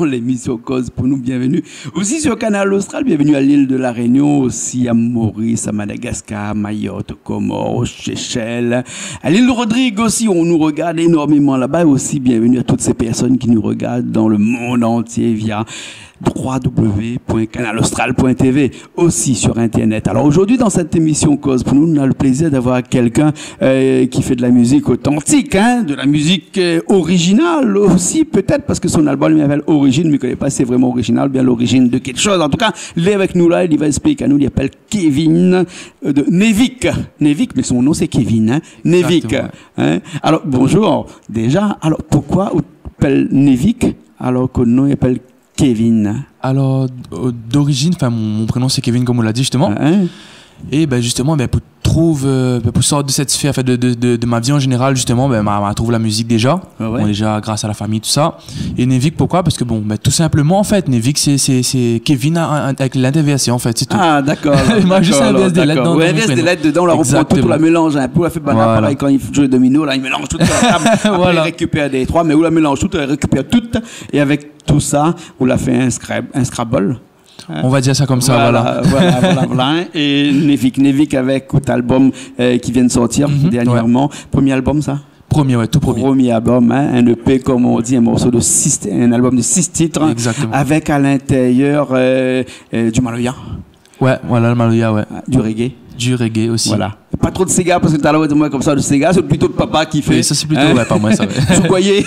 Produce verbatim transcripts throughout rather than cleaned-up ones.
L'émission Koz pou nou, bienvenue aussi sur Kanal Austral, bienvenue à l'île de la Réunion, aussi à Maurice, à Madagascar, Mayotte, aux Comores, aux Seychelles, à l'île de Rodrigues aussi, on nous regarde énormément là-bas, et aussi bienvenue à toutes ces personnes qui nous regardent dans le monde entier via trois W point canal austral point T V, aussi sur Internet. Alors aujourd'hui, dans cette émission Koz pou nou, on a le plaisir d'avoir quelqu'un, euh, qui fait de la musique authentique, hein, de la musique, euh, originale aussi, peut-être, parce que son album, il s'appelle Origine, mi koné pa si sé vréman original, bien l'origine de quelque chose. En tout cas, li lé avèk nou la, li va expliké anou, li apèl Kevin, euh, de Nevik. Nevik, mé son nom sé Kevin, hein. Nevik, exactement, ouais. Hein. Alors, bonjour, déjà. Alors, pourquoi ou apèl Nevik, alors ke non, li apèl Kevin ? Alors, euh, d'origine, enfin, mon, mon prénom c'est Kevin, comme on l'a dit justement. Hein ? Et ben justement, ben, pour trouve, euh, ben, pour sortir de cette sphère, enfin, de, de, de, de ma vie en général, justement, ben, ma, ma trouve la musique déjà. Ah ouais. Bon, déjà, grâce à la famille, tout ça. Et Nevik, pourquoi ? Parce que, bon, ben, tout simplement, en fait, Nevik, c'est, c'est, c'est Kevin a-, a-, avec l'interversé, en fait, c'est tout. Ah, d'accord. Il m'a juste un V S des lettres dans, dans mon prénom. Ouais, V S des lettres dedans, la repran tout, la mélanz in pé, la fé banna, voilà, parèy kan i fé zoué domino, la, i mélanz tout sur la tab. Voilà. Apré, i rékipèr dé troi, mé ou la mélanz tout, i rékipèr tout. É avèk tout sa, ou la fé in scrab-, in Scrabble. Hein ? On va dire ça comme ça, voilà. Voilà, voilà, voilà, hein. É Nevik, Nevik avèk out album, euh, ki vien de sortir dernièrman. Mhm, ouais. Premier album, sa ? Premier, ouais, tout premier. Premier album, hein, un E P, comme on dit, un morceau de six, un album de six titres, hein, exactement, avec à l'intérieur, euh, euh, du maloya. Ouais, voilà, le maloya, ouais. Du reggae. Du reggae aussi. Voilà. Pa tro de séga, parske talèr ou la di amoin konmsa, le séga, sé plito papa ki fé. Oui, sa sé plito, hein, ouais, pa moin sa, ouais. Sou koyé.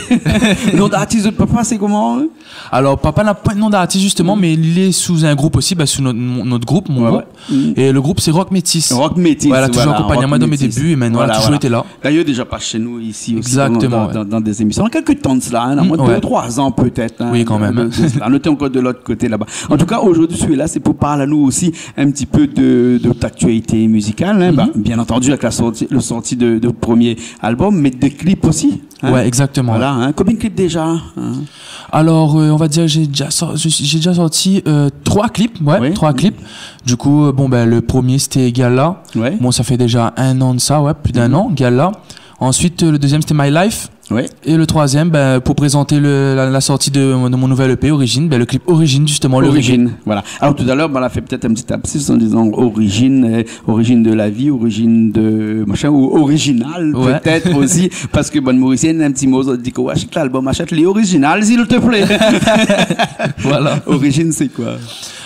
Nom d'artis de papa, sé koman, hein ? Alors, papa na pa de nom d'artis, justement, mé li lé sou in group osi, ben, sou nout, mon, nout group, mon group. Ouais, ouais. Mm. É le group, sé Rock Métis. Rock Métis, voilà, toujour akonpagn amoin dan mé début, é mintnan, la toujour été la. Rock Métis, voilà. D'ayèr, déja pasé shé nou isi osi, exactement, dan, ouais, dan, dan dé zémisyon. Na kèk tan de sa, hein, na moin de dé, troi an pétèt, hein. Mm, ouais. Oui, kan mèm, hein. De, de, de, nou té ankor de l'ot koté laba. An tou ka, zordi, ou lé la, sé pou parl anou osi in ti pé de, de out aktialité mizikal, hein, bien antandi, avèk la sorti, le sorti de, de out premié album, mé dé klip osi, hein. Ouais, exactement, ouais. Voilà, hein. Konbien de klip déja, hein ? Alors, euh, on va dire, j'ai déjà sor-, j'ai, j'ai déjà sorti, euh, trois clips, ouais, trois clips. Oui. Du coup, euh, bon, ben, le premier, c'était Gala. Ouais. Bon, ça fait déjà un an de ça, ouais, plus d'un an, Gala. Ensuite, euh, le deuxième, c'était My Life. Ouais. Et le troisième, ben, pour présenter le, la, la sortie de, de mon nouvel E P, Origine, ben, le clip Origine, justement, le reggae. Origine, voilà. Alors, tout à l'heure, ben, on a fait peut-être un petit lapsus en disant origine, euh, origine de la vie, origine de machin, ou original, ouais, peut-être aussi, parce que, bon, Mauricien, un petit mot, on dit que, ouais, achète l'album, achète, il est original, s'il te plaît. Voilà. Origine, c'est quoi ?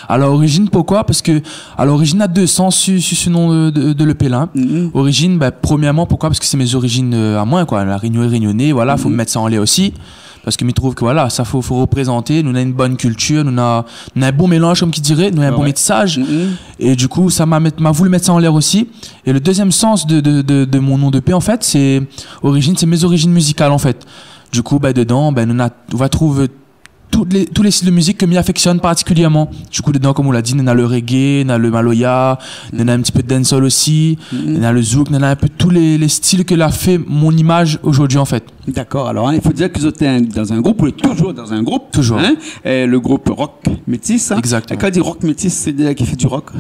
Alors, Origine, pourquoi ? Parce que, alors, Origine a deux sens sur, sur ce nom de, de, de l'E P là, hein. Mhm. Origine, bah, premièrement, pourquoi ? Parce que c'est mes origines, euh, à moi, quoi. La Réunion et Réunionnais, voilà, faut mettre ça en l'air aussi. Parce que mi trouv que, voilà, sa fo, fo reprézanté, nou néna une bonne culture, nou néna, nou néna un bon mélanz, konm ki diré, nou néna un bon métissage. Ah ouais. Mhm. Et du coup, sa ma mèt, ma voulu mèt sa an lèr osi. Et le deuxième sens de, de, de, de mon nom d'E P, en fait, c'est, origine, c'est mes origines musicales, en fait. Du coup, ben, dedan, ben, nou néna, ou va trouv tout lé, tout lé stil de mizik ke mi afeksionn partikilièrman. Du coup, dedan, konm ou la di, nou néna le reggae, nou néna le maloya, nou néna un petit peu de dancehall aussi, nou néna le zouk, nou néna un peu tous les, les styles que la fait mon image aujourd'hui, en fait. D'accord, alors, hein, il faut dire que vous êtes un, dans un groupe, vous êtes toujours dans un groupe, toujours, hein, euh, le groupe Rock Métis, hein. Exactement. Et quand on dit Rock Métis, c'est-à-dire qui fait du rock ?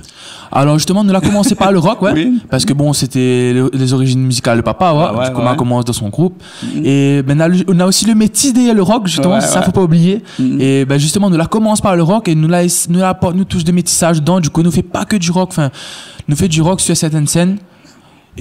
Alors, justement, nou la komansé par le rock, ouais. Oui. Parce que bon, c'était le, les origines musicales de papa, ouais. Ah ouais, ouais. Du coup, ma komans dan son group. Mhm. Et ben, nou néna le, nou néna aussi le métis derrière le rock, justement, ouais, sa, ouais, fo pa oublié. Mhm. Et ben, justement, nou la komans par le rock et nou la, nou la aport, nou touche de métissage dedan. Du coup, nou fé pa ke du rock. Enfin, nou fé du rock sur certaines scènes.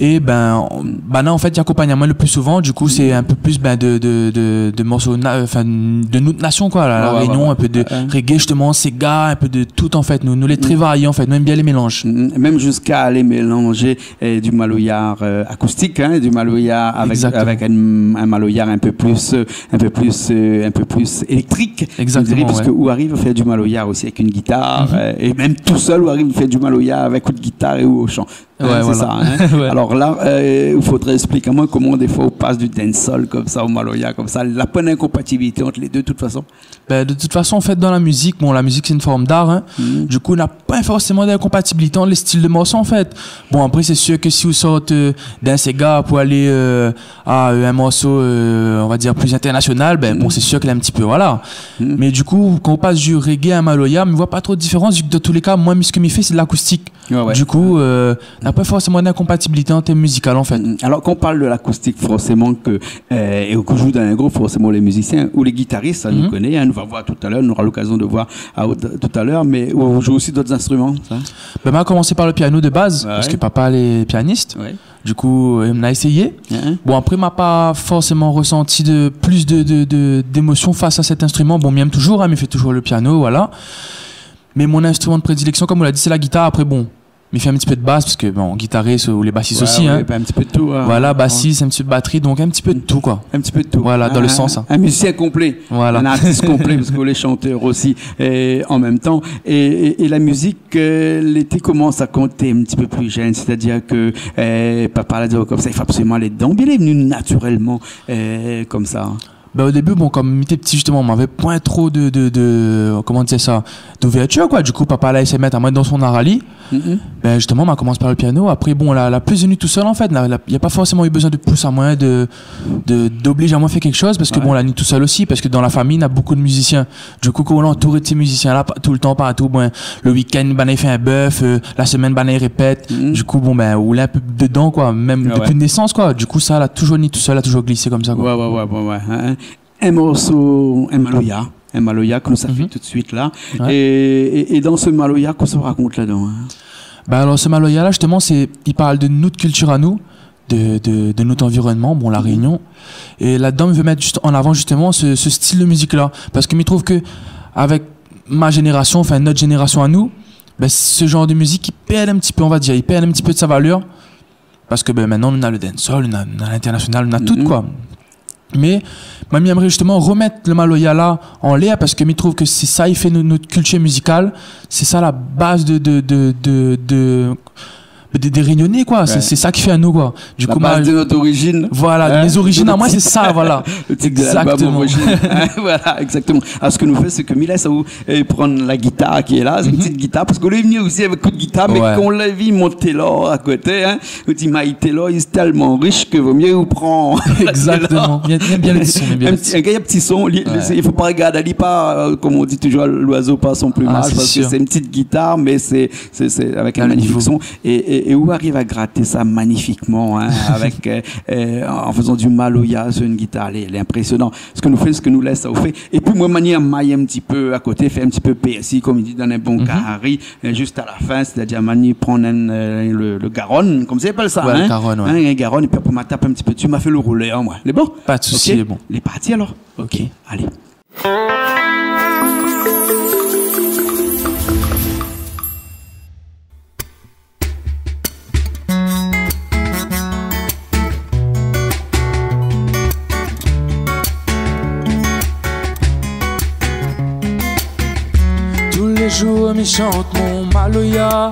Et ben, ben, la, en fait, i akonpagn amoin le plus souvent. Du coup, c'est un peu plus, ben, de, de, de, de morceaux na-, enfin, de nout nasion, quoi. La, ouais, ouais, Réunion, ouais, un peu de reggae, justement, séga, un peu de tout, en fait. Nou, nou lé très varié, en fait. Nou èm bien lé mélanz. Mhm. Même jusqu'à aller mélanger, euh, du maloya, euh, acoustique, hein, du maloya avec, exactement, avec un, un maloya un peu plus, euh, un peu plus, euh, un peu plus électrique, je dirais, exactement, parce que ou ariv fé du maloya aussi avec une guitare, euh, et même tout seul, ou ariv fé du maloya avec une guitare et ou au chant. Hein, ouais, c'est ça, hein. Ouais. Alors là, euh, il faudrait expliquer à moi comment des fois on passe du dancehall comme ça au maloya comme ça. La bonne incompatibilité entre les deux, de toute façon. Ben, de toute façon, en fait, dans la musique, bon, la musique, c'est une forme d'art, hein. Mhm. Du coup, na pa forcément d'incompatibilité entre les styles de morceaux, en fait. Bon, après, c'est sûr que si ou sort, euh, d'un séga pour aller, euh, à, euh, un morceau, euh, on va dire, plus international, ben, bon, c'est sûr qu'il est un petit peu, voilà. Mhm. Mais du coup, quand on passe du reggae à un maloya, mi voi pa tro de différence, vu que dans tous les cas, moin, ce que mi fé, c'est de l'acoustique. Ouais, ouais. Du coup, euh, na pa forséman d'inkonpatibilité an term mizikal, an fèt. Mm, mm. Alors, kan ou parl de l'akoustik, forséman ke, euh, é ou zoué dan in group, forséman lé mizisien ou lé gitaris, sa nou koné, in, nou va voir talèr, nou nora lokazion de voir a, talèr, mé ou zoué osi d'ot instriman, sa ? Ben, ma la komans par le piano de baz, parske papa lé pianis. Ouais. Du coup, euh, ma la éséyé. Bon, apré, ma pa forséman resanti de, plis de, de, de, d'émosion fas a sèt instriman. Bon, mi èm touzour, in, mi fé touzour le piano, voilà. Mé mon instriman de prédileksion, kom ou la di, sé la gitar. Apré, bon, mi fé in ti pé de bas, parske, bon, gitaris ou lé basis osi, ouais, in. Ouais, ben, in ti pé de tout, in. Voilà, basis, in ti pé de batri, donk in ti pé de tout, koi. In ti pé de tout. Voilà, dan le sans, in. In mizisien konplé. Voilà. In artis konplé, parske ou lé shantèr osi, é an mèm tan. É, é, é la mizik, euh, lété koman sa, kan ou té in ti pé pli jenn, sétadir ke, euh, papa la di aou komsa, i fo absoliman alé dedan, oubien lé vni natirèlman, euh, komsa ? Ben, o débi, bon, kom mi té piti, zistoman, mavé poin tro de, de, de, koman dir sa, d'ouvèrtir, koi. Du coup, papa la éséy mèt amoin dan son arali. Mm, mm. Ben, zistoman, ma la komans par le piano. Apré, bon, la, la pli vni tousèl, an fèt. La, la, na pa forséman u bezoin de pous amoin, de, de, d'obliz amoin fé kékshoz, parske, bon, la vni tousèl osi, parske dan la famiy, na bonpé de mizisien. Du coup, kan ou lé antouré de sé mizisien-la, pa-, toultan, partou, bon, le week-end, banna i fé in bèf, euh, la semèn, banna i répèt. Mm. Du coup, bon, ben, ou lé in pé dedan, koi, mèm dopi nésans, koi. Du coup, sa la touzour vni tousèl, la touzour glisé komsa, koi. Ouais, ouais, ouais, ouais, ouais, in, in. In morso, in maloya, in maloya ke nou sa fé tout suit la. Ouais. É, é, é dan se maloya, kosa ou rakont ladan, in ? Ben alor, se maloya-la, zistoman, sé, i parl de nout kiltir anou, de, de, de nout anvironnman, bon, La Rényon. É ladan, mi vé mèt zis-, an avan, zistoman, se, se stil de mizik-la. Parske mi trouv ke, avèk ma zénérasion, anfin, nout zénérasion anou, ben, se zanr de mizik i pèrd in ti pé, on va dir, i pèrd in ti pé de sa valèr. Parske, ben, mintnan, nou na le dancehall, nou na, nou na l'intèrnasional, nou na tout, koi. Mé, moin, mi èmré zistoman remèt le maloya-la anlèr, parske mi trouv ke sé sa i fé nout, nout kiltir mizikal, sé sa la baz de, de, de, de, de, de, dé Rényoné, koi. Ouais. Sé, sé sa ki fé anou, koi. Du coup, ma, la baz de nout orizin. Voilà, in ? Mé zorizin amoin, sé sa, voilà. Le tit de l'album, orizin. Exactement. Voilà, exactement. Alor, sak nou fé, sé ke mi lès aou, euh, pran la gitar ki lé la, sé in ti gitar, parske ou la vni osi avèk kou de gitar, mé kan ou la vi mon Taylor a koté, in, ou di, « My Taylor, li lé tèlman rish ke vo myé ou pran la Taylor. » Exactement. Bien, bien, bien le son, bien le son. In ti, in gayar ti son, li, li, i fo pa rogard, li pa, euh, kom on di touzour, loizo pèrd son plumaz, parske sé in ti gitar, mé sé, sé, sé avèk in manifik son. É, é, é ou ariv a grat sa manifikman, in, avèk, euh, euh, an fézan du maloya su in gitar, lé, lé inprésionan. Sak nou fé, sak nou lès aou fé. Épi moin, manièr ma yé in ti pé a koté, fé in ti pé pèrsi, kom i di, dan in bon kari, euh, zis a la fin, sétadir, ma ni pran in, euh, le, le garonn, komsa i apèl sa, in ? Ouais, le garonn, ouais. In, in garonn, épi apré, ma tap in ti pé dsi, ma fé le roulèr, moin. Lé bon ? Pa de sousi, lé bon. Lé parti, alor ? Ok. Alé. Tou lé zour mi shant mon maloya,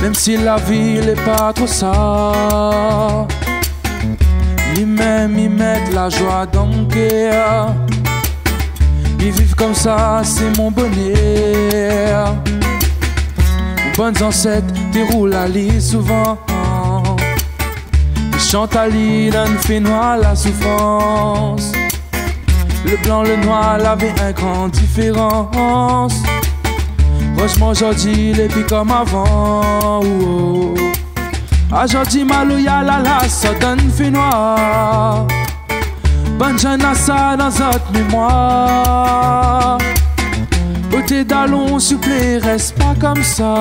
mèm si la vi lé pa tro sa. Li mèm, li mèt la zoi dan mon kèr. Mi viv komsa, sé mon bonèr. Mon bann zansèt té roul ali souvan. Li shant ali dan fé noir la soufrans. Le blan, le noir, lavé in gran diférans. Franshman, zordi lé pi kom avan, oh, oh. Azordi maloya la la sort dan fé noir. Bann zan na sa dan zot mémoir. Oté dalon, souplé, rès pa komsa.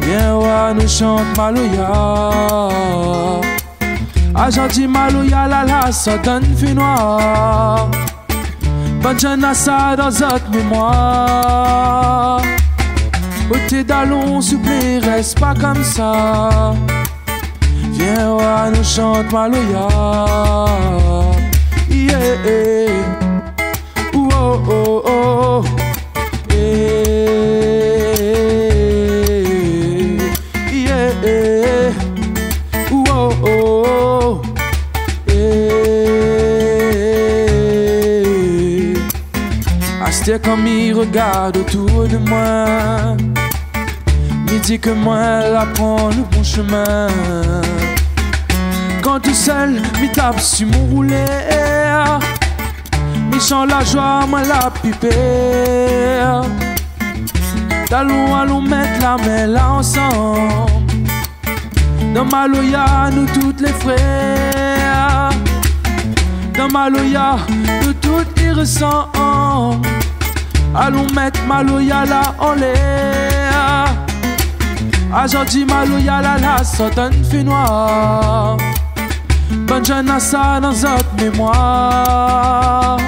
Vien oir nou shant maloya. Azordi maloya la la sort dan fé noir. Bann zan na sa dan zot mémoir. Oté dalon, souplé, rès pa komsa. Vien oir nou shant maloya. Yeah. Ouh, oh, oh, oh. Eh, yeah, eh. Ouh, oh, oh, oh. Eh. Astèr kan mi rogard otour de moin, mi di ke moin la pran le bon shemin. Kan tousèl mi tap si mon roulèr, mi shant la zoi, moin la pi pèr. Alon, alon mèt la min la ansanm. Dan maloya, nou tout lé frèr. Dan maloya, nou tout i rosanm. Alon mèt maloya la anlèr. Azordi maloya la, la sort ann fé noir. Bann zèn na sa dan zot mémoir.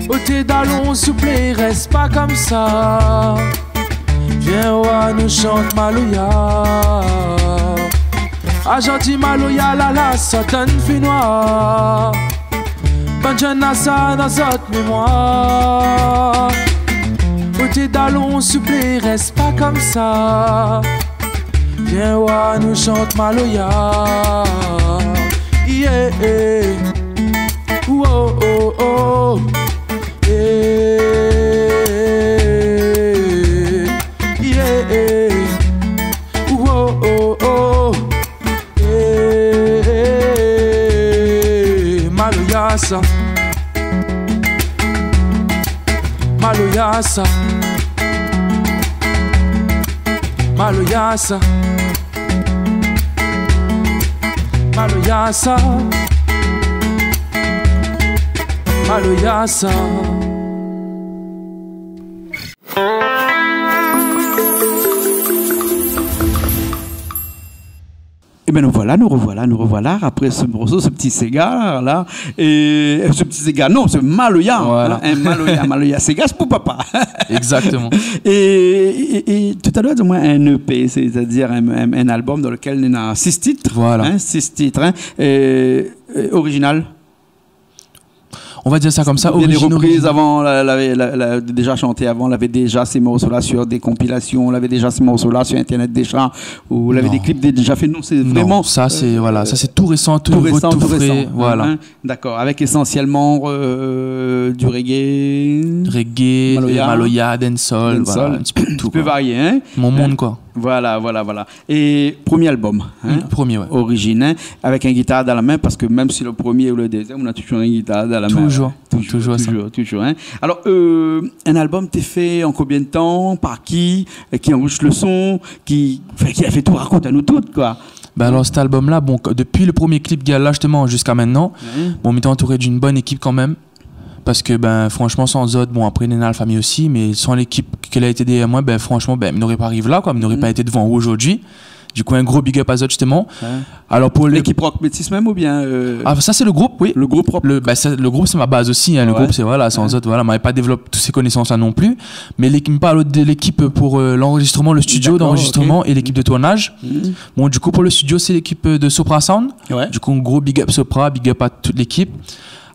Oté dalon, souplé, rès pa komsa. Vien oir nou shant maloya. Azordi maloya la, la sort ann fé noir. Bann zèn na sa dan zot mémoir. Oté dalon, souplé, rès pa komsa. Vien oir nou shant maloya. Yeah. Ouo, oh, oh. Eh, yeah. Ouo, oh, oh. Eh, maloya sa. Maloya sa. Maloya sa. Maloya sa. Maloya sa. Ében, nou voila, nou revoila, nou revoila apré se morso, se ti séga la. É, se ti séga, non, se maloya, voilà, in maloya, maloya séga, sé pou papa. Exactement. É, é, é talèr, di amoin, in EP, sétadir in, in, in album dan lekèl néna sis tit. Voilà. In, sis tit, in. É, é, original. On va dir sa komsa, oubien dé repriz avan, la, la, la, la, déza shanté avan, lavé déza sé morso-la sur dé konpilasion, lavé déza sé morso-la sur internet déza, ou lavé dé klip déza fé. Non, sé vréman, sa sé, euh, voilà, sa sé tou résan, tou nouvo, tou fré, tou résan, voilà. In, dakor, avèk ésansièlman, euh, du reggae, maloya, dancehall, voilà, in ti pé de tou, in ti pé varié, in. Mon monn, koi. Voilà, voilà, voilà. É promié album, in ? Mm, promié, ouais. Origine, in, avèk in gitar dan la min, parske mèm si le promié ou le dézièm, ou na touzour in gitar dan la min. Touzour, touzour, touzour, in. Alor, euh, in album, té fé an konbien de tan, par ki, é ki anrezistr le son, ki, anfin, ki la fé tout, rakont anou tout, koi. Bin alor, sèt album-la, bon, dopi le promié klip Gala, zistoman, ziska mintnan, bon, mi té antouré d'in bone ékip kan mèm. Parske, bin, fransman, san zot, bon, apré, néna la fami osi, mé san lékip ke la été dèrièr moin, bin, fransman, bin, mi noré pa ariv la, koi, mi noré pa été dovan ou zordi. Du kou, in gro big up a zot, zistoman. Ouais. Alor, pou le... Lékip Rock Métis mèm oubien, euh... Ah, sa sé le group, oui. Le group Rock. Le, bin, sa, le group, sé mon baz osi, in, le group, sé, voilà, san zot, voilà, moin la pa dévlop tout sé konésans-la non pli. Mé lékip, mi parl de lékip pou, euh, lanrezistreman, le studio d'anrezistreman é lékip de tournaz. Bon, du kou, pou le studio, sé lékip, euh, de Sopra Sound. Ouais. Du kou, in gro big up Sopra, big up a tout lékip.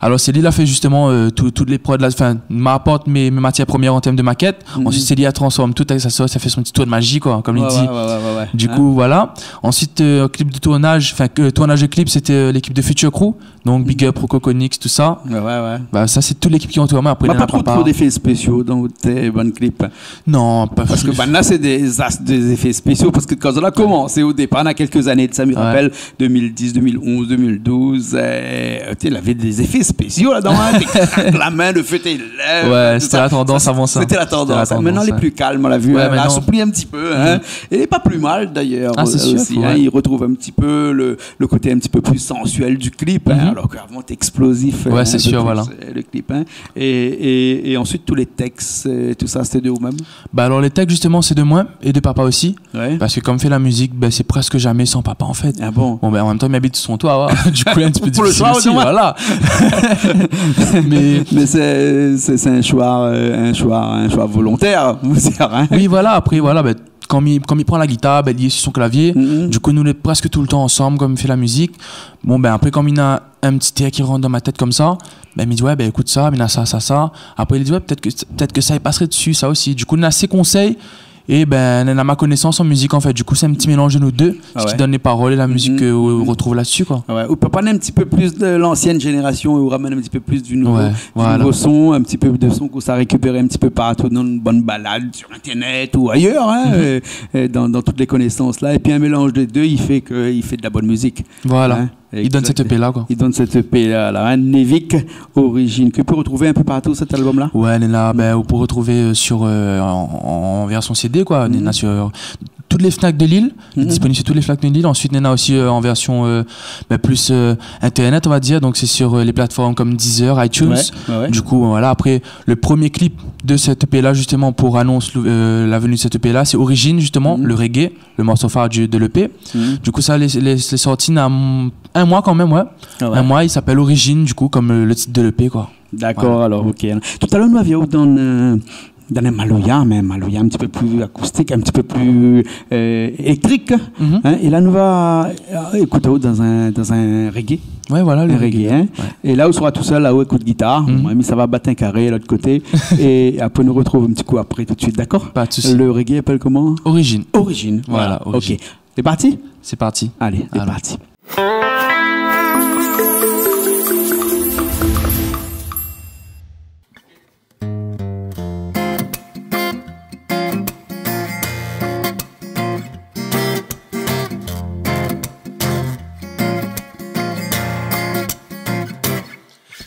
Alor, sé li la fé zistoman, euh, tout, tout lé prod la, anfin, mi aport mé, mé matièr promièr an tèrm de makèt. Ansuit, sé li la transform tout avèk sa sos, la fé son ti tour de mazi, koi, kom li di. Ouais, ouais, ouais. Du kou, voilà. Ansuit, euh, klip de tournaz, anfin, ke, tournaz de klip, sété, euh, lékip de Future Crew. Donk, big up Rocco Conix, tousa. Ouais, ouais, ouais. Ba, sa, sé tout lékip ki antour amoin. Apré, néna pa tro, tro d'éfé spésial dan out, euh, bann klip. Non, pa... Parske bann-la, sé dé zas, dé zéfé spésial. Parske kan zot la komansé o dépar, na kèlk zané de sa, mi rapèl, deux mille dix, deux mille onze, deux mille douze, euh, té, lavé dé zéfé spésial ladan, in, té krak la min, le fé té lèv, tousa. Ouais, sété la tandans avan sa. Sété la tandans, in. Mintnan, lé pli kalm, on l'a vu, in, la asoupli in ti pé, in. É pa pli mal, dayèr, osi, in. Ah, sé sir, ouais. I retrouv in ti pé le, le koté in ti pé pli sansuèl du klip, in, alor ke avan té eksplozif, in, in pé plis, euh, le klip, in. Ouais, sé sir, voilà. É, é, é ansuit, tout lé tèks, euh, tousa, sété de ou mèm ? Ba alor, lé tèks, zistoman, sé de moin é de papa osi. Ouais. Parske kom mi fé la mizik, bin, sé prèsk zamé san papa, an fèt. Ah bon ? Bon, bin, an mèm tan, mi abit sou son toi, ouais. Du kou, in ti pé difisil osi, voilà. Pou le shoi, otomatik. Mé, mé sé, sé, sé in shoi, euh, in shoi, in shoi volontèr, mon shèr, in. Oui, voilà, apré, voilà, bin, kan mi, kan mi pran la gitar, bin, li lé su son klavié. Du kou, nou lé prèsk toultan ansanm, kom mi fé la mizik. Bon, bin, apré, kom néna in ti èr ki rant dan mon tèt komsa, bin, mi di, ouais, bin, ékout sa, mé néna sa, sa, sa. Apré, li di, ouais, pétèt ke, pétèt ke sa i pasré dsi, sa osi. Du kou, néna sé konsèy, é bin, néna mon konésans an mizik, an fèt. Du kou, sé in ti mélanz de nou dé, sak i donn lé parol é la mizik ke ou retrouv la dsi, koi. Ah ouais. Ou pé pa in ti pé plis de lansièn zénérasion é ou ramèn in ti pé plis du nouvo, du nouvo son, in ti pé de son ke ou sa rékipéré in ti pé partou dan in bann balad, sur internet ou ayèr, in, euh, euh, dan, dan tout lé konésans la. Épi in mélanz dé dé, i fé ke, i fé de la bone mizik. Voilà. In ? I donn sèt EP la, koi. I donn sèt EP la, la, hein, Nevic, Origine, ke ou pé retrouv in pé partou, sèt album-la ? Ouais, néna, ben, ou pé retrouv, euh, sur, euh, en, en version C D, koi. Mhm. Néna sur tout lé Fnac de l'île, Mhm. disponible sur tout lé Fnac de l'île. Ensuite, néna osi, euh, en version, euh, ben, plus, euh, internet, on va dire. Donc, c'est sur, euh, les plateformes comme Deezer, iTunes. Ouais, ouais, ouais. Du coup, voilà. Après, le premier clip de sèt EP la, justement, pour annoncer, euh, la venue de sèt EP la, c'est Origine, justement, Mhm. le reggae, le morceau phare du, de l'EP. Mhm. Du coup, sa lé, lé, lé sorti na, mm, un mois kan mèm, ouais. Ah ouais. Un mois, i apèl Origine, du coup, comme, euh, le titre de l'EP, koi. D'accord, Voilà. alors, ok. Talèr nou la vi aou dann, euh, dann in maloya, mé in maloya in ti pé pli akoustik, in ti pé pli, euh, éléktrik. Mhm. Hein, é la, nou va, euh, ékout aou dann in, dann in reggae. Ouais, voilà, le In reggae, reggae, hein. Ouais. É la, ou sra tousèl, la, ou ékout gitar. Mhm. Moin, mi sava bat in karé lot koté. É apré, nou retrouv in ti kou apré, tout de suite, d'accord ? Pas de souci. Le reggae i apèl koman ? Origine. Origine. Voilà, Voilà, Origine. Ok. Lé parti ? C'est parti. Alé, lé Alon. parti.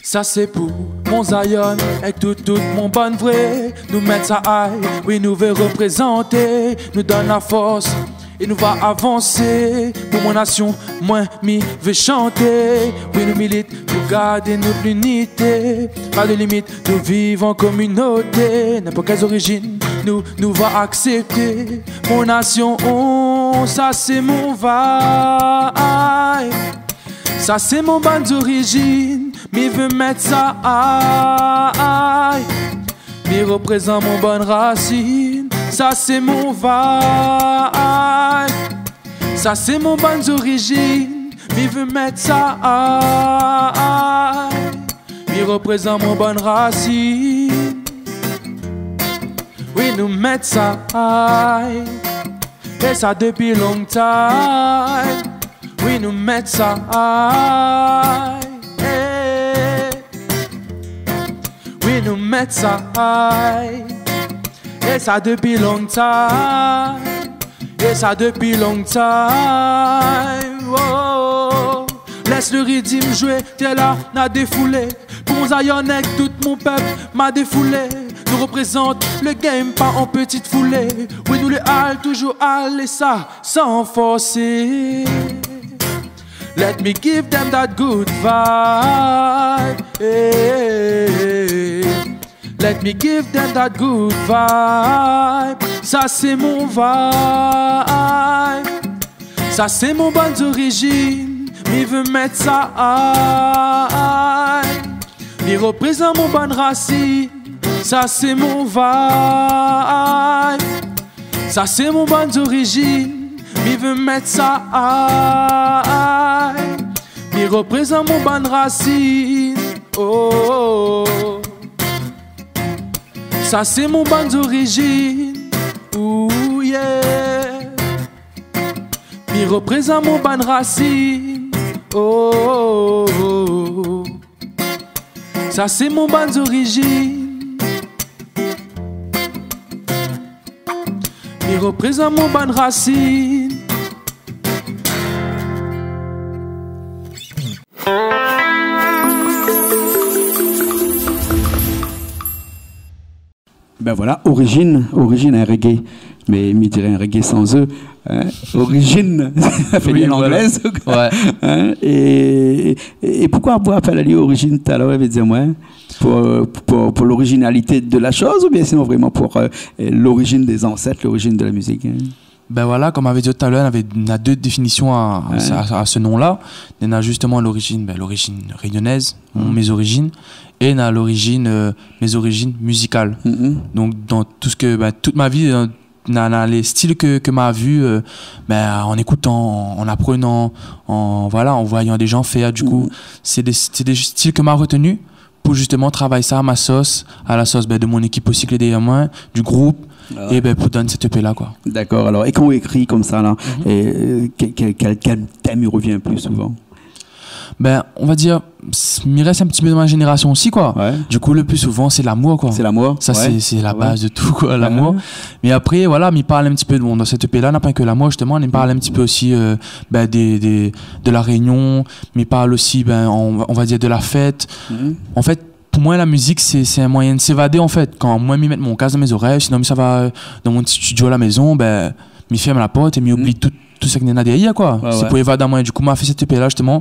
Sa sé pou mon Zion, èk tout, tout mon bann vré. Nou mèt sa ay, wi, nou vé reprézanté. Nou donn la fors é nou va avansé. Pou mon nasion, moin, mi vé shanté. Wi, nou milit pou gard nout linité. Pa de limit, nou viv an kominoté. Ninport kèl orijin, nou, nou va aksèpté. Mon nasion, oh, sa sé mon vibe. Sa sé mon bann zorijin, mi vé mèt sa ay. Mi reprézant mon bann rasine, sa sé mon vibe. Sa sé mon bann zorijin, mi vé mèt sa ay. Mi reprézant mon bann rasine. Wi, nou mèt sa ay. É sa dépi long time. Wi, nou mèt sa ay. Eh. Wi, nou mèt sa ay. É sa dépi long time. É sa dépi long time. Oh. Lès le ridim zoué, tèr la na défoulé. Pou mon Zion èk tout mon pèp, ma défoulé. Nou reprézant le game, pa an ti foulé. Wi, nou lé al, toujour alé sa, san forsé. Let me give them that good vibe. Eh. Let me give them that good vibe. Sa sé mon vibe. Sa sé mon bann zorijin, mi vé mèt sa ay. Mi reprézant mon bann rasine, sa sé mon vibe. Sa sé mon bann zorijin, mi vé mèt sa ay. Mi reprézant mon bann rasine, oh. Sa sé mon bann zorijin, ooh yeah. Mi reprézant mon bann rasine, oh. Sa sé mon bann zorijin. Mi reprézant mon bann rasine. Ben voilà, Origine, Origine, in reggae. Mé mi diré in reggae sans E, hein. Origine, sa fé bien anglé, koi. Wi, voilà. Ouais. Hein, é, é, é poukosa ou apèl ali Origine talèr, ou la di amoin, pou, pou, pou l'originalité de la chose, oubien sinon vréman pou, euh, l'origine des ancêtres, l'origine de la musique, hein ? Ben voilà, konm mi la di talèr, navé, na dé définision a, Ouais. a, a se non-la. Néna zistoman l'orijin, ben, l'orijin rényonèz, Mhm. mé zorijin, é na l'orijin, euh, mé zorijin mizikal. Mhm. Donk, dan tout sak, ben, tout mon vi, euh, na, na lé stil ke, ke ma vi, euh, ben, an ékoutan, an aprenan, an, voilà, an voyan dé zan fèr. Du kou, Mhm. sé dé, sé dé stil ke ma retenu pou zistoman travay sa a mon sos, a la sos, ben, de mon ékip osi ki lé dèrièr moin, du group, Ah ouais. é, ben, pou donn sèt EP la, koi. D'accord, alors, é kan ou ékri konmsa la, Mhm. é, euh, ke-, ke-, kèl, kèl tèm i revien le pli souvan ? Ben, on va dire, s-, mi rès in ti pé dan mon zénérasion osi, koi. Ouais. Du coup, le plus souvent, sé lamour, koi. Sé lamour, ouais. Sa, sé, sé la baz de tout, koi, lamour. Ouais. Mé apré, voilà, mi parl in ti pé de, bon, dan sèt EP la, na pa ke lamour, justeman, mi parl in ti pé osi, euh, ben, de, de, de La Rényon, mi parl osi, ben, on, on va dir de la fèt. Mhm. An fèt, pou moin, la mizik, sé, sé in moiyin de s'évadé, an fèt. Kan moin, mi mèt mon kask dan mé zorèy, sinon, mi sava, euh, dan mon ti studio a la mézon, ben, mi fèrm la port é mi oubli tout, tout sak néna dèrièr, koi. Ouais, ouais. Sé pou évad amoin. Du coup, ma fé sèt EP la, justeman,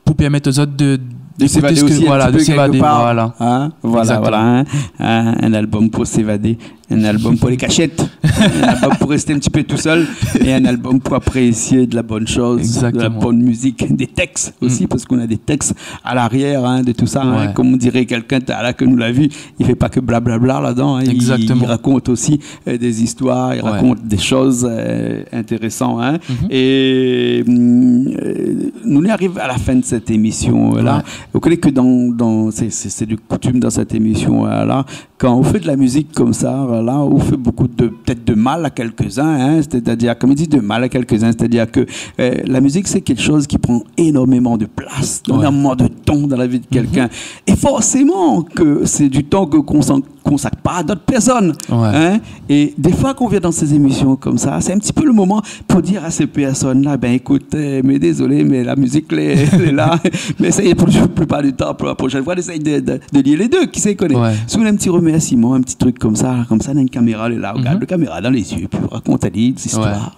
pou pèrmèt lézot de, de s'évadé osi in ti pé kèlke par. Voilà. Hein ? Voilà, voilà, hein. Exactement. Un, un album pour s'évader, un album pour les cachettes, un album pour rester un petit peu tout seul et un album pour apprécier de la bonne chose, de la bonne musique, des textes aussi, parce qu'on a des textes à l'arrière, hein, de tout ça, hein. Ouais. Comme on dirait quelqu'un, t'as là que nous l'a vu, il fait pas que blablabla là-dedans, hein. Exactement. Il, il raconte aussi euh, des histoires, il raconte des choses, euh, intéressantes, hein. Mhm. É, hum, euh, nou lé arivé a la fin de sèt émision, euh, la. Ouais. Ou koné ke dan, dan, sé, sé, sé de koutim dan sèt émision, euh, la, kan ou fé de la mizik konmsa, voilà, ou fé bokou de, pétèt de mal a kèlkzin, hein, sétadir, kom i di, de mal a kèlkzin, sétadir ke, euh, la mizik, sé kékshoz ki pran énormeman de plas, énormeman de tan dan la vi de kèlkin. Mhm. É forséman ke sé du tan ke konsan-, konsak pa a dot pèrsone, hein. Ouais. É défoi, kan ou vien dan sé zémision konmsa, sé in ti pé le moman pou dir a sé pèrsone-la, ben, ékout, euh, mé dézolé, mé la mizik, lé, lé la. Mé éséy pou la plipar du tan, pou la proshèn foi, éséy de, de, de lié lé dé, kisa i koné. Ouais. Si ou néna in ti remèrsiman, in ti trik konmsa, konmsa, néna in kaméra, lé la, ou gard le kaméra dan lé zié, pi ou rakont ali zistoir. Ouais.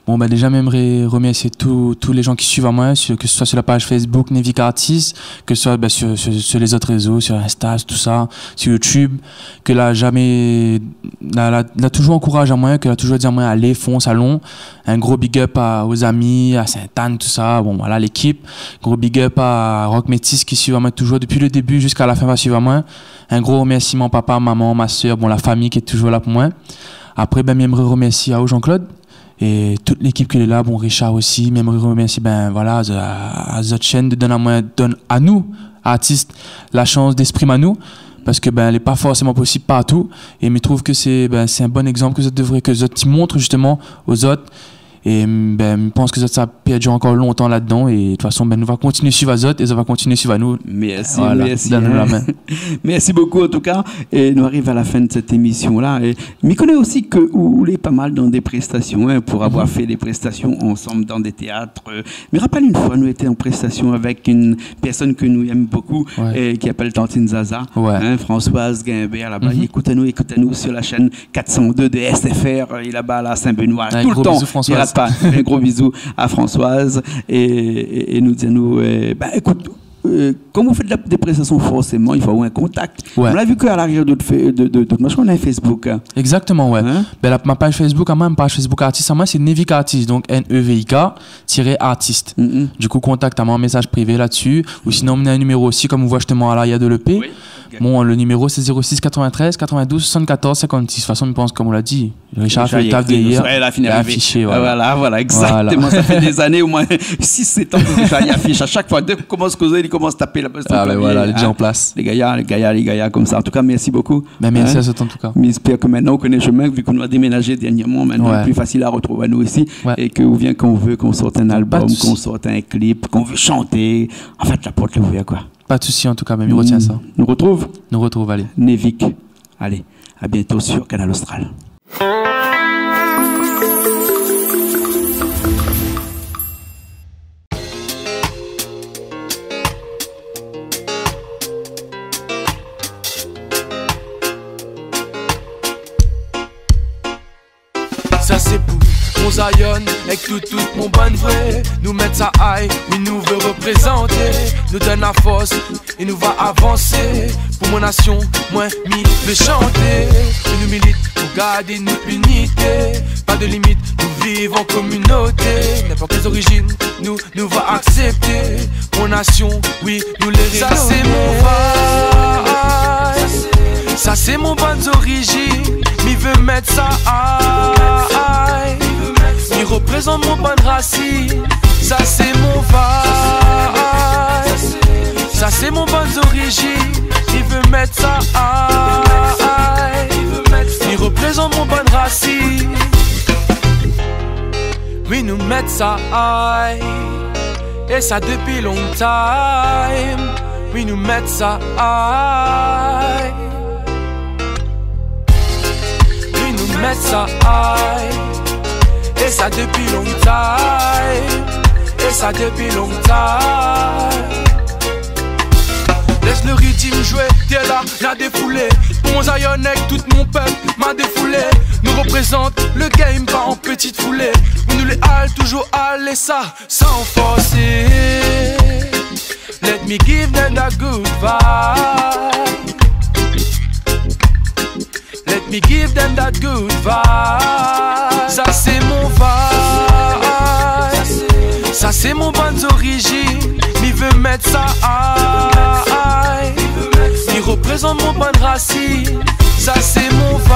Bon, ben, déza, mi èmré remèrsié tout, tout lé jan ki suiv amoin, sur, ke se soi sur la paj Facebook Nevic Artist, ke se soi, ben, sur, sur, sur lé zot rézo, sur Insta, tout sa, sur YouTube, ke la zamé, la, la, la touzour ankouraz amoin, ke la touzour di amoin, alé, fons, alon. In gro big up a, aux amis, a Sainte-Anne, tout sa. Bon, voilà, lékip. Gro big up a Rock Métis ki suiv amoin touzour, dopi le débu ziska la fin, va suiv amoin. In gro remèrsiman papa, momon, ma sèr, bon, la fami ki lé touzour la pou moin. Apré, ben, mi èmré remèrsié aou, Jean-Claude, é tout lékip ki lé la, bon, Richard osi, mi èmré remèrsié, ben, voilà, a, a zot shèn de donn amoin, donn anou, artis, la shans d'èksprim anou, parske, ben, lé pa forséman posib partou, é mi trouv ke sé, ben, sé in bon égzanp ke zot devré, ke zot i mont, justeman, aux autres, é, ben, mi pans ke zot sa pèrdir ankor lontan ladan, é de tout fason, ben, nou va kontinié suiv azot, é zot va kontinié suiv anou. Mèrsi, mèrsi, hein. Voilà, donn anou la min. Mèrsi bokou, an tou ka, é nou ariv a la fin de sèt émision-la, é mi koné osi ke ou, ou lé pa mal dan dé prestasion, hein, pou avoir fé dé prestasion ansanm dan dé téat. Euh, mi rapèl in foi, nou lété an prestasion avèk in pèrsone ke nou èm bokou, é ki apèl Tantine Zaza, hein, Françoise Guimbert, laba. I ékout anou, ékout anou sur la shèn quatre cent deux de S F R, euh, laba la Saint-Benoît. Tout le tan, i rat pa. In gro bizou a Françoise. É, é, é nou di anou, euh, ben, ékout, euh, kom ou fé de la, dé prestasion, forséman, i fo avoir in kontak. Ouais. Nou la vi ke a l'arièr de, de, de, de, nou néna in Facebook, hein. Exactement, ouais. Hein ? Ben, la, mon paj Facebook, amoin, mon paj Facebook artis amoin, sé Nevic Artist, donk N E V I K, tiré artist. Mhm. Du coup, kontakt amoin, mésaz privé la-dsi, ou sinon, néna in niméro osi, kom ou voi justeman a l'arièr de l'E P. Oui. Bon, le numéro, c'est zéro six quatre-vingt-treize quatre-vingt-douze soixante-quatorze cinquante-six. De tout fason, mi pans, kom ou la di, Richard la fé le taf dèrièr, la fini, la afishé, voilà. Voilà, voilà, exactement. Voilà. Sa fé dé zané, omoin sis, sèt an ke Richard i afish. A shak foi, dé ke ou komans kozé, li komans tapé laba. Ah, ben voilà, lé déza an plas. Lé gayar, lé gayar, lé gayar konmsa. An tou ka, mèrsi bokou. Ben, mèrsi a zot, an tou ka. Mi èspèr ke mintnan ou koné shomin, vi ke nou la déménazé dèrnièrman, mintnan lé pli fasil a retrouv anou isi, é ke ou vien kan ou vé, kan ou sort in album, kan ou sort in klip, kan ou vé shanté. An fèt, la port lé ouvèr, koi. Pa de sousi, an tou ka, ben, mi retien sa. Nou retrouv ? Nou retrouv, alé. Nevic. Alé, à bientôt sur Kanal Austral. Sa sé pou mon Zion, èk tout, tout mon bann vré. Nou mèt sa ay, wi, nou vé reprézanté. Nou donn la fors é nou va avansé. Pou mon nasion, moin, mi vé shanté. É nou milit pou gard nout inité. Pa de limit, nou viv an kominoté. Ninport kèl zorizin, nou, nou va aksèpté. Mon nasion, wi, nou lé rénové. Sa sé mon vibe. Sa sé mon bann zorizin. Mi vé mèt sa ay. Mi reprézant mon bann rasin. Sa sé mon vibe. Sa sé mon bann zorizin. Mi vé mèt sa ay. Mi reprézant mon bann rasin. Wi, nou mèt sa ay. É sa dopi long time, mi nou mèt sa ay. Mi nou mèt sa ay. É sa dopi long time. É sa dopi long time. Lès le riddim zoué, tèr la, na défoulé. Pou mon Zion èk tout mon pèp, ma défoulé. Nou reprézant le game, pa an ti foulé. Mi nou lé al, toujour alé sa. San forsé. Let me give them that good vibe. Let me give them that good vibe. Sa sé mon vibe. Sa sé mon bann zorizine. Mi vé mèt sa ay. Mi reprézant mon bann rasine. Sa sé mon vibe.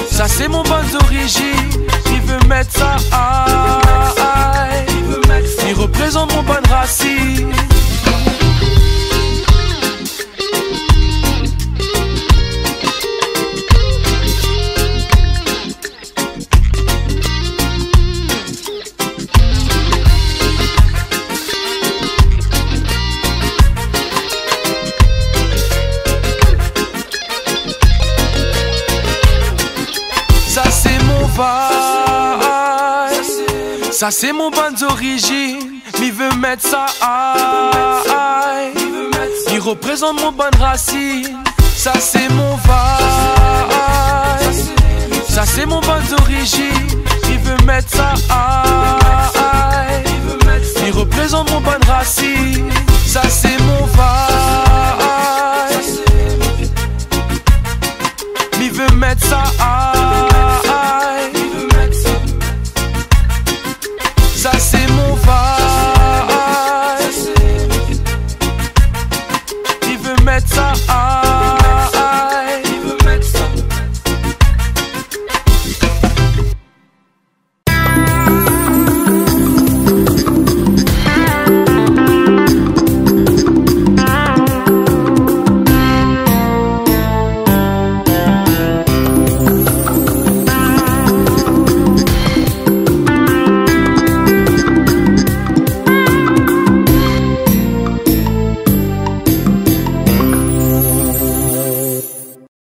Sa sé mon bann zorizine. Mi vé mèt sa ay. Mi reprézant mon bann rasine. Sa sé mon vibe. Sa sé mon bann zorizine. Mi vé mèt sa ay. Mi reprézant mon bann rasine. Sa sé mon vibe. Sa sé mon bann zorizine. Mi vé mèt sa ay. Mi reprézant mon bann rasine. Sa sé mon vibe. Mi vé mèt sa ay.